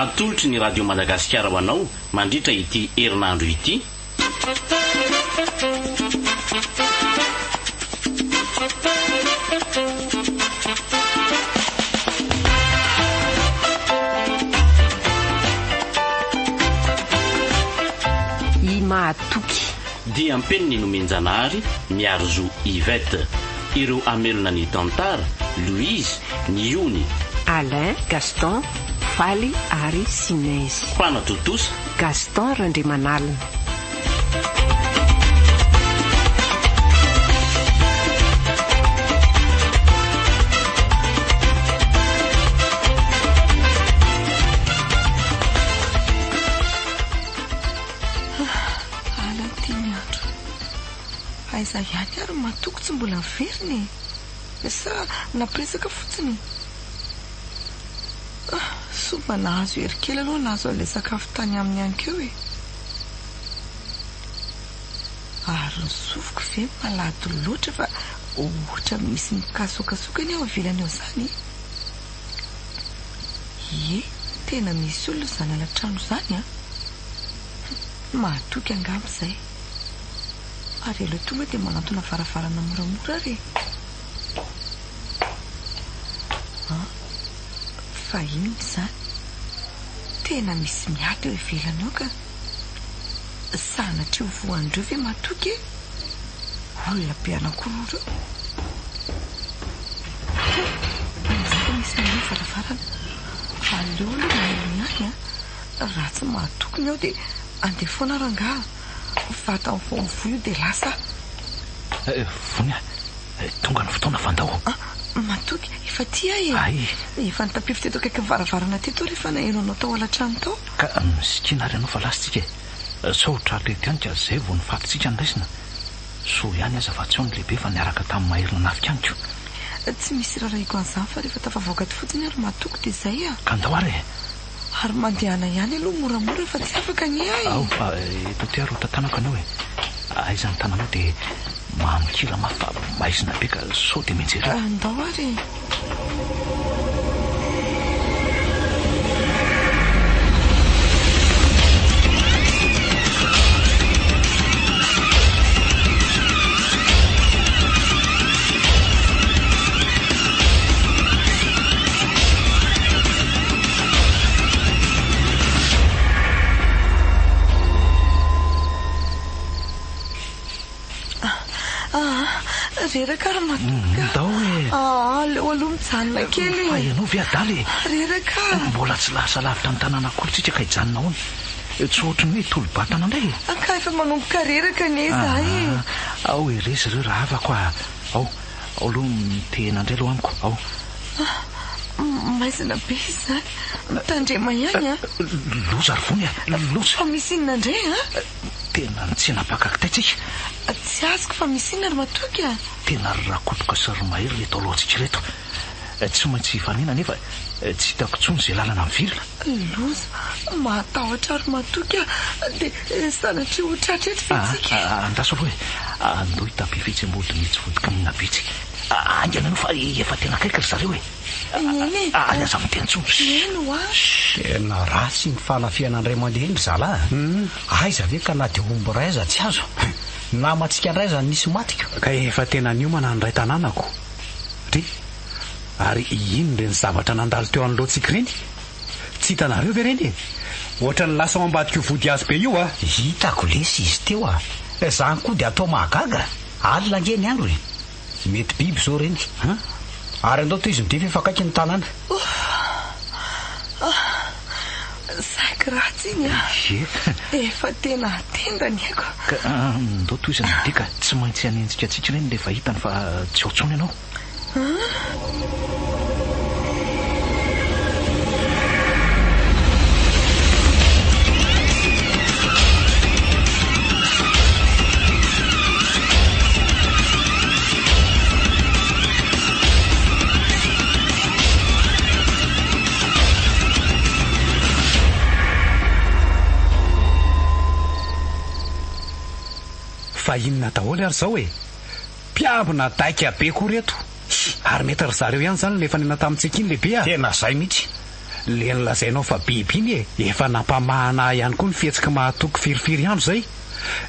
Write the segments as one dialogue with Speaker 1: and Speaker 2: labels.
Speaker 1: Atolotry ny Radio Madagasikara ho anao mandritra ity herinandro ity.
Speaker 2: I Mahatoky.
Speaker 1: Diam-peniny Nomenjanahary, Miarizo Yvette. Ireo hamelona ny tantara, Louise, Niony.
Speaker 2: Alain, Gaston, Faly ary Sinezy.
Speaker 1: Mpanatontosa.
Speaker 2: Gaston Randriamanalina.
Speaker 3: Ala ity ny andro. Aiza ihany ary matoky tsy mbola niverina e? Sa nampiresaka fotsiny? Ah, soa mba nahazo hery kely aloha nahazo an'ilay sakafo tany aminy ihany koa e. Ary ny sofiko ve malady loatra fa ohatran'ny misy mikasokasoka anie ao ivelany ao izany e? Ie, tena misy olona izany alatrano izany an! Mahatoky angamba izay. Ary aleo tonga dia manantona varavarana moramora ary e! An! Fa inona izany? Tena misy miady eo ivelany ao ka! Sanatria ho voan'ireo ve matoky e? Olona be anankiroa ireo. Hay! Amin'izay vao misy mamoha varavarana. Aleo aloha mailo ihany an! Raha tsy mahatoky ny ao dia andeha foana rangaha. Vatany vao mivoy io dia lasa aho.
Speaker 4: Vony a! Tonga ny fotoana fa ndao.
Speaker 3: Ah! Matoky, efa aty aho e!
Speaker 4: Hay!
Speaker 3: Efa nitapify teto akaikin'ny varavarana teto aho rehefa naheno anao tao alatrano tao.
Speaker 4: Ka misikina ary ianao fa lasa tsika e! Sao ho tratra eto ihany ka izay vao ny fatintsika no raisina. Soa ihany aza fa tsy ao ny lehibe fa niaraka tamin'ny mahery nanafika amiko.
Speaker 3: Tsy misy irarahiako an'izany fa rehefa tafavoaka ato fotsiny ary matoky dia izay a!
Speaker 4: Ka ndao ary e!
Speaker 3: Ary mandehana ihany aloha moramora fa tsy afaka anie aho e!
Speaker 4: Ao fa eto aty ary ho tantanako ianao e! Aiza ny tananao dia mamikira mafy fa maizina be ka sao dia mianjera eo.
Speaker 3: Ndao ary e! Ah, reraka ary matoky.
Speaker 4: Ndao e.
Speaker 3: Ah, aleo aloha mijanona kely e.
Speaker 4: Fa ianao ve adala e?
Speaker 3: Reraka.
Speaker 4: Mbola tsy lasa lavitra ny tanàna akory tsika ka hijanona ahoana? Tsy ohatry ny hoe hitolo-batana indray e.
Speaker 3: Ka efa manomboka reraka anie izahay e.
Speaker 4: Ah, ao e, resy ireo rahavako a. Ao. Ao aloha mitehina indray aloha amiko, ao.
Speaker 3: Ah, maizina be izy izany. Mitandrema ihany an.
Speaker 4: Loza ry Vony a, loza.
Speaker 3: Fa misy inona indray an?
Speaker 4: Tena nitsena mpaka kitay tsika.
Speaker 3: Tsy azoko fa misy inona ry Matoky a?
Speaker 4: Tena ry Rakotoka sy ry Mahery ireto alohantsika ireto. Tsy maintsy hifanena nefa tsy hitako intsony izay lalana mivilina.
Speaker 3: Loza, mahatahotra ry Matoky a! Dia sanatria ho tratra eto ve tsika e?
Speaker 4: Ah, andraso aloha e! Andoha hitapify etsy ambody mihitsy vodikinina be etsy. Haingana ianao fa efa tena akaiky ry zareo e!
Speaker 3: Eny e!
Speaker 4: Ary aza miteny intsony.
Speaker 3: Eny hoa!
Speaker 5: Tena ratsy iny fanafihana indray mandeha iny ry zalahy a! Aiza ve ka na dia omby iray aza tsy azo? Namantsika indray aza nisy maty ko!
Speaker 6: Ka efa tena niomana ny iray tanànako. Ry! Ary inona ireny zavatra nandalo teo anoloantsika ireny? Tsy hitanareo ve ireny e? Ohatran'ny lasa ao ambadik'io vodihazo be io a!
Speaker 5: Hitako lesy izy teo a! Izany koa dia atao mahagaga? Alina ange ny andro e! Mety biby izao ireny.
Speaker 6: An?
Speaker 5: Ary andao tohizo ny dia f'efa akaiky ny tanàna.
Speaker 3: Ouf! Ah! Saiky ratsy iny a!
Speaker 4: Ie.
Speaker 3: Efa tena tenda ny aiko.
Speaker 4: Ka andao tohizana ny dia ka tsy maintsy hanenjika antsika ireny rehefa hitany fa tsy ao intsony ianao.
Speaker 6: Fa inona daholo ary izao e? Mpiambina daika be koa reto. Ary mety ry zareo ihany zany no efa niana tamintsika iny lehibe a!
Speaker 5: Tena zay mihitsy.
Speaker 6: Le nolazainao fa biby iny e! Efa nampamahana ahy ihany koa ny fihetsiky mahatoky firifiry andro izay.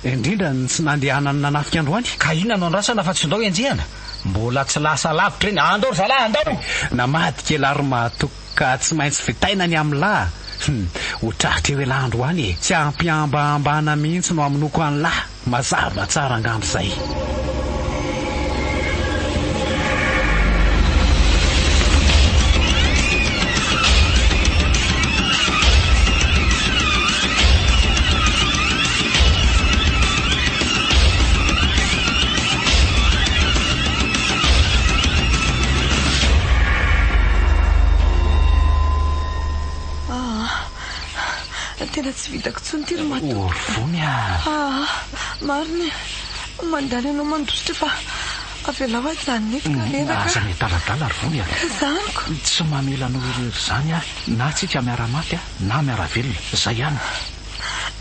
Speaker 6: Indrindra ny tsy nandehanany nanafika androany.
Speaker 5: Ka inona no andrasana fa tsy ndao enjehana? Mbola tsy lasa lavitra iny. Andao ry zalahy, andao!
Speaker 6: Namadika elah ry mahatoky ka tsy maintsy vitaina ny amin'lah. Hum, ho tratra eo elah androany e! Tsy ampihambahambana mihitsy no hamonoako an'lah. Mazava tsara angamba izay.
Speaker 3: Aa, tena tsy vitako intsony ity ry Matoky.
Speaker 4: Ory vony ah.
Speaker 3: Aa, marina e. Mandany anao mandositra fa avelao hajanona eto ka reraka.
Speaker 4: Aza miadaladala ry vony a.
Speaker 3: Zaniko.
Speaker 4: Tsy mamela anao irery izany aho. Na tsika miara-maty na miara-velona. Izay ihany.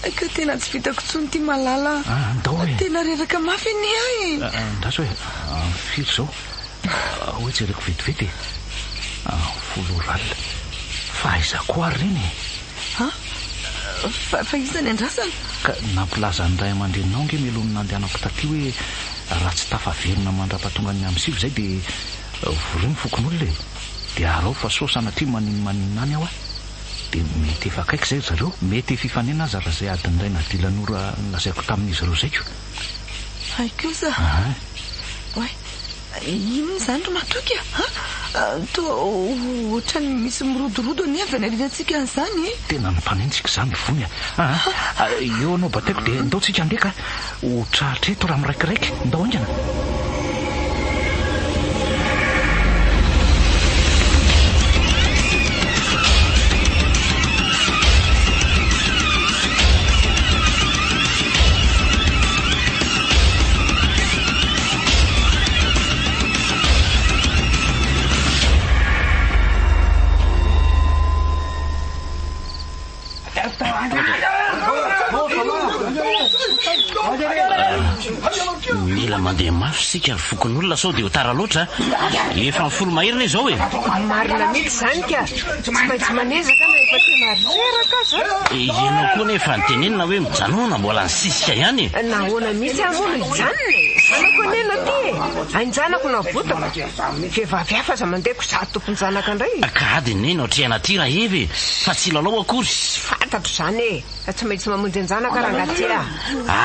Speaker 3: Ka tena tsy vitako intsony ity Malala
Speaker 4: a. Andao e.
Speaker 3: Tena reraka mafy anie aho e.
Speaker 4: Andraso e. Firy izao? Hoe jereko vetivety e. 10 ora alina. Fa aiza koa ary ireny e?
Speaker 3: An? Fa, fa iza ny andrasana?
Speaker 4: Ka nampilaza ny ray aman-dreninao ange mialoha ny nandehanako taty hoe raha tsy tafaverina mandra-pahatongan'ny amin'ny 9 izay dia vorio ny fokonolona e. Dia araho fa sao sanatria maninomaninona any aho a. Dia mety efa akaiky izay ry zareo. Mety efa hifanena aza raha izay adiny iray na dilan'ora nolazaiko tamin'izy ireo izay ko.
Speaker 3: Hay kosa.
Speaker 4: Aha.
Speaker 3: Oay, inona izany ry Matoky a? Ha? Toa ohatran'ny misy mirodorodo anie avy any aoriantsika any izany e.
Speaker 4: Tena mifanenjika izany vony a. Aa, eo anao bataiko dia ndao tsika handeha ka. Ho tratra eto raha miraikiraiky. Ndao haingana.
Speaker 1: Mila mandeha mafy isika ry fokonolona sao dia ho tara loatra. Efa ny folo mahery anie izao e.
Speaker 2: Marina mihitsy izany ka. Tsy maintsy manezaka na efa tena reraka aza.
Speaker 1: Ianao koa anefa nitenenina hoe mijanona mbola nisisika ihany e.
Speaker 2: Nahoana mihitsy aho moa no hijanona e? Zanako anie no aty e. Ain-janako no avotako. Vehivavy hafa aza mandeha ko izaho tompon-janaka indray e.
Speaker 1: Ka ady anie no atrehana aty Rahevy e, fa tsy lalao akory.
Speaker 2: Tsy fantatro izany e. Fa tsy maintsy mamonjy an-janaka rangahy ty a.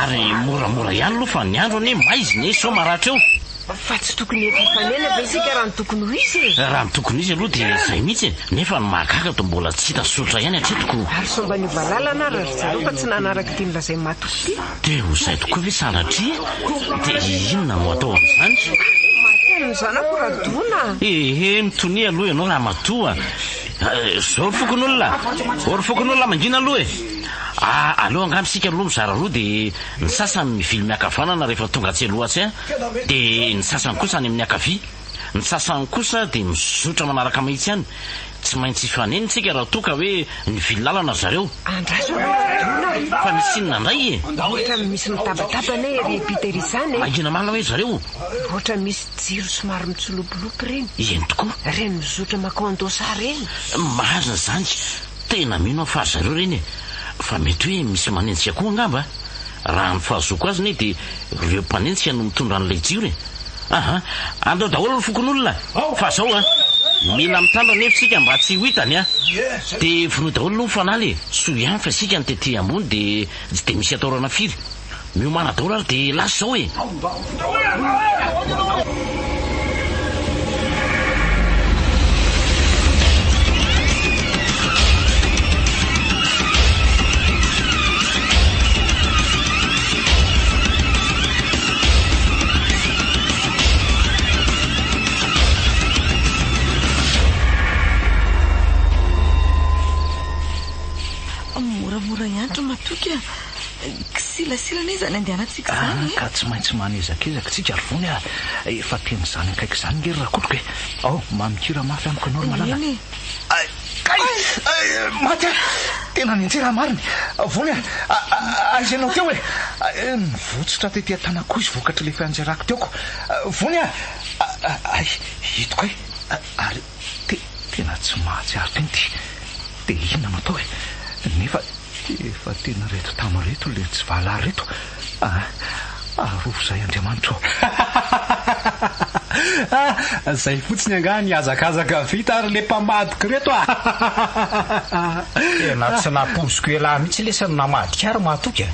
Speaker 1: Ary moramora ihany aloha fa ny andro anie maizina e, sao maratra eo.
Speaker 2: Fa tsy tokony efa hifanena ve isika raha ny tokony ho izy e?
Speaker 1: Raha ny tokony ho izy aloha dia izay mihitsy e! Nefa ny mahagaga toa mbola tsy hita soritra ihany hatreto ko!
Speaker 2: Ary sao mba niova lalana ary ry zareo fa tsy nanaraka ity nolazain'i Matoky ity?
Speaker 1: Dia ho izay tokoa ve sanatria? Dia inona no atao amin'izany?
Speaker 2: Maty any ny zanako Radona a!
Speaker 1: Ehe, mitonia aloha ianao ramatoa a! Zao ry fokonolona! Ô ry fokonolona mangina aloha e! Aleo angamba isika aloha mizara roa dia ny sasany mivily miakavanana rehefa tonga atsy aloha atsy an! Dia ny sasany kosa any amin'ny ankavia. Ny sasany kosa dia mizotra manaraka mahitsy ihany. Tsy maintsy hifanena isika raha toa ka hoe nivily lalana ry zareo.
Speaker 2: Andraso aloha Radona a!
Speaker 1: Fa misy inona indray e?
Speaker 2: Ohatran'ny misy mitabataba anie ery am-pita ery izany e!
Speaker 1: Mangina marina hoe ry zareo?
Speaker 2: Ohatran'ny misy jiro somary mitsilopilopy ireny.
Speaker 1: Eny tokoa.
Speaker 2: Ireny mizotra mankao Andohasaha ireny.
Speaker 1: Marina izany. Tena mino aho fa ry zareo ireny e! Fa mety hoe misy manenjika koa angamba a! Raha ny fahazoako azy anie dia ireo mpanenjika no mitondra an'ilay jiro e! Aha! Andao daholo ny fokonolona fa zao a! Mila mitandro anefa isika mba tsy ho hitany a! Dia vonoy daholo aloha ny fanala e! Soa ihany fa isika no tety ambony dia tsy dia misy atahorana firy. Miomàna daholo ary dia lasa izao e!
Speaker 3: Moramora ihany ry Matoky a! Kisilasila anie izany andehanantsika izany e!
Speaker 4: Ka tsy maintsy manezakezaka tsika ry Vony a! Efa tena izany akaiky izany nge ry Rakotoko e! Ao, mamikira mafy amiko ianao ry Malala.
Speaker 3: Eny e!
Speaker 4: Ay! Kay! Maty aho! Tena nianjera aho marina! Vony a! Aiza ianao teo e? Nivotsotra tety an-tanako izy vokatr'ilay fianjerako teo ko! Vony a! Ay! Ito kay! Ary tena tsy mahatsiaro tena ity! Dia inona no atao e? Nefa efa tena reto tamy reto le tsy valary reto a! Arovy zahay Andriamanitra ô!
Speaker 6: Ah! Zay fotsiny angaha ny hazakazaka vita ary le mpamadika reto a!
Speaker 5: Tena tsy nampoiziko elah mihitsy lesy ny namadika ahy ry Mahatoky a!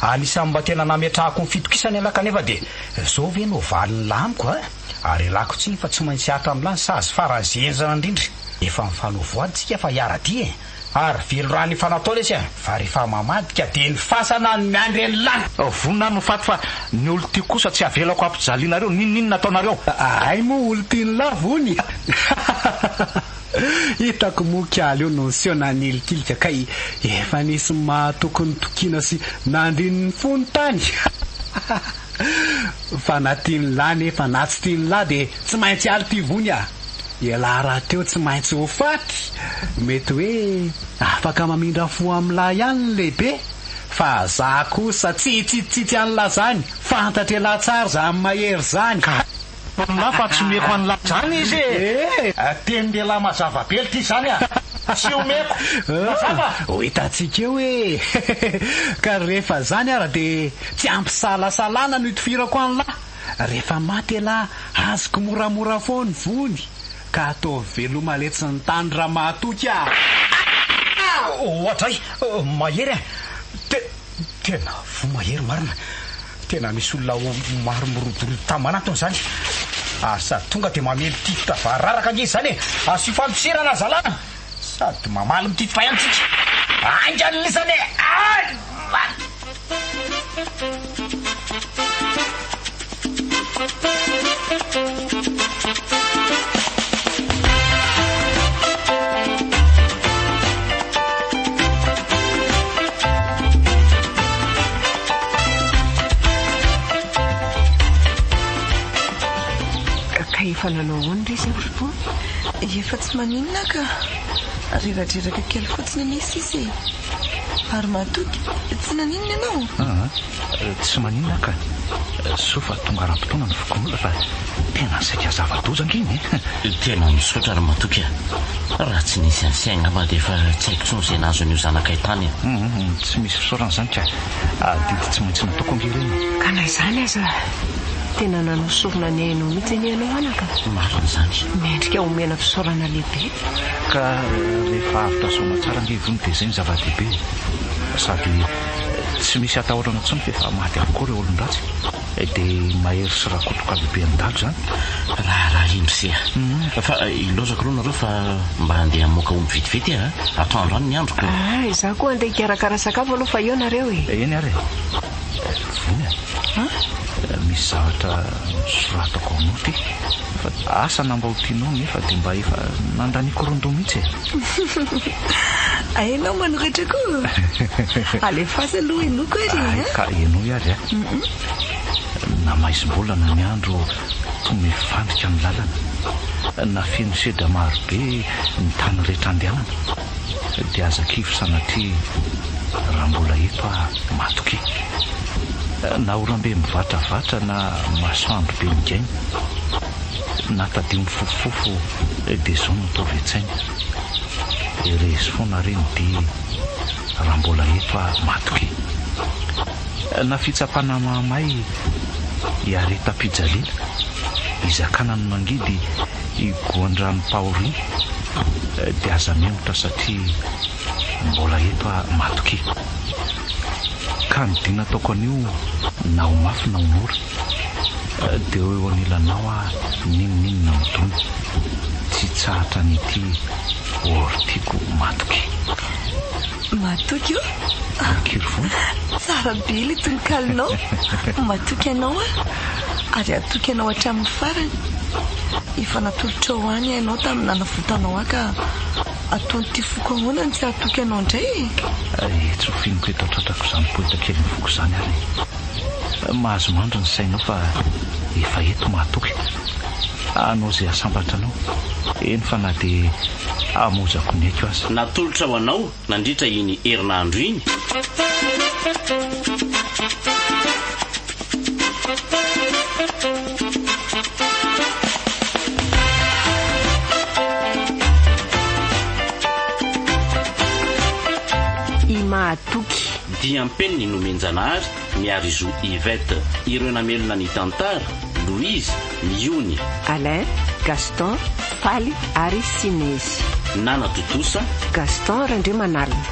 Speaker 5: Anisan'ny mba tena nametrahako ny fitokisana elah kanefa dia zao ve no valin'lah amiko a! Ary ialako tsiny fa tsy maintsy hihatra amin'lah ny sazy faran'izay henjana indrindra. Efa nifanao voady tsika fa hiara-dia e! Ary velorano efa natao lesy a! Fa rehefa mamadika dia ny fasana no miandry an'lah!
Speaker 4: Vonona aho ny ho faty fa ny olon-tiako kosa tsy avelako hampijalianareo n'inon'inona ataonareo.
Speaker 6: Hay moa olon-tian'lah vony Hitako moa kialy io no niseho nanilikilika kay efa nisy mahatoky nitokiana sy nandrin'ny fony tany. Fa na tian'lah nefa na tsy tian'lah dia tsy maintsy hiala ity vony a! Ialahy rahateo tsy maintsy ho faty! Mety hoe afaka mamindra fo amin'lah ihany ny lehibe fa za kosa tsy hitsitsitsitsy an'lah zany! Fantatr'elah tsara zany mahery zany!
Speaker 4: Ka an'lah fa tsy omeko an'lah zany izy e! Tenin-dehilahy mazava be lty zany a! Tsy omeko! Mazava?
Speaker 6: Ho hitantsika eo e! Ka rehefa zany ara dia tsy ampisalasalana no hitifirako an'lah! Rehefa maty elah azoko moramora foana ny vony! Ka ataovy veloma letsy ny tany Ramahatoky a!
Speaker 5: Oadray! Mahery a! Tena voa mahery marina. Tena misy olona maro mirodorodo tany manantona izany. Ary sady tonga dia mamely tifitra variraraka ange izany e! Asio fandosirana zalahy! Sady mamaly mitifitra ihany tsika. Haingana lisany e! Ay!
Speaker 2: Ka efa nanao ahoana re izay ry Vony?
Speaker 3: Efa tsy maninona ka. Reradreraka kely fotsiny anie sisa e. Ary matoky, tsy naninona ianao?
Speaker 4: Aa, tsy maninona aho ka. Soa fa tonga ara-potoana ny fokonolona fa tena saika zava-doza ange iny e.
Speaker 1: Tena misaotra ry Matoky a. Raha tsy nisy an'i Sy angamba dia efa tsy haiko intsony izay nahazo an'io zanakay tany e.
Speaker 4: Hum, tsy misy fisaorana izany ka. Adidy tsy maintsy nataoko ange ireny e.
Speaker 2: Ka na izany aza, tena nanao sorona ny ainao mihitsy anie ianao anaka.
Speaker 1: Marina izany.
Speaker 2: Mendrika homena fisaorana lehibe.
Speaker 4: Ka rehefa avotra soamatsara ange i Vony dia izay no zava-dehibe e. Sady tsy misy atahorana intsony fa efa maty avokoa ireo olon-dratsy. Dia Mahery sy Rakoto KBB handalo izany?
Speaker 1: Raharaha indry se a! Fa ilaozako aloha nareo fa mba handeha hamoaka omby vetivety a! Atoandro any ny andro ko!
Speaker 2: Ah, izaho koa handeha hikarakara sakafo aloha fa eo nareo e!
Speaker 4: Eny ary e! Vony a! Misy zavatra nosoratako ao note fa asa na mba ho tianao nefa dia mba efa nandaniako ron-doha mihitsy e!
Speaker 3: Hainao manoratra koa? Alefaso aloha henoiko ary e!
Speaker 4: Hay ka henoy ary a! Na maizim-bolana ny andro toa mifandrika ny lalana, na feno sedra marobe ny tany rehetra andehanana, dia aza kivy sanatria raha mbola eto aho matokia. Na oram-be mivatravatra na masoandro be migaina, na tadio mifofofofo dia izao no ataovy an-tsaina, Herezo foana re ny dia raha mbola eto aho matokia. Na fitsapana mahamay iaretam-pijaliana, izakana ny mangidy igoan-dranom-pahoriana, dia aza mihemotra satria mbola eto aho matokia. Ka ny dina ataoko anio na ho mafy na ho mora, dia ho eo anilanao aho n'inon'inona midona, tsy hitsahatra ny hitia or tiako matokia.
Speaker 3: Matoky o!
Speaker 4: Ankirivony.
Speaker 3: Tsara be ilay tononkalonao. Matoky anao aho ary hatoky anao hatramin'ny farany. Efa natolotrao ahy ny ainao tamin'ny nanavotanao ahy ka ataon'ity foko ahoana ny tsy hahatoky anao indray e?
Speaker 4: Etsy ho finiko eto an-tratrako izany poeta kelin'ny foko izany ary e. Mahazo mandry ny sainao fa efa eto mahatoky. Hanao izay hahasambatra anao, eny fa na dia hamoizako ny aiko aza.
Speaker 1: Natolotra ho anao nandritra iny herinandro iny.
Speaker 2: Mahatoky.
Speaker 1: Diam-peniny Nomenjanahary, Miarizo Yvette. Ireo namelona ny tantara, Louise, Miony.
Speaker 2: Alain, Gaston, Faly ary Sinezy.
Speaker 1: Nanatontosa.
Speaker 2: Gaston Randriamanalina.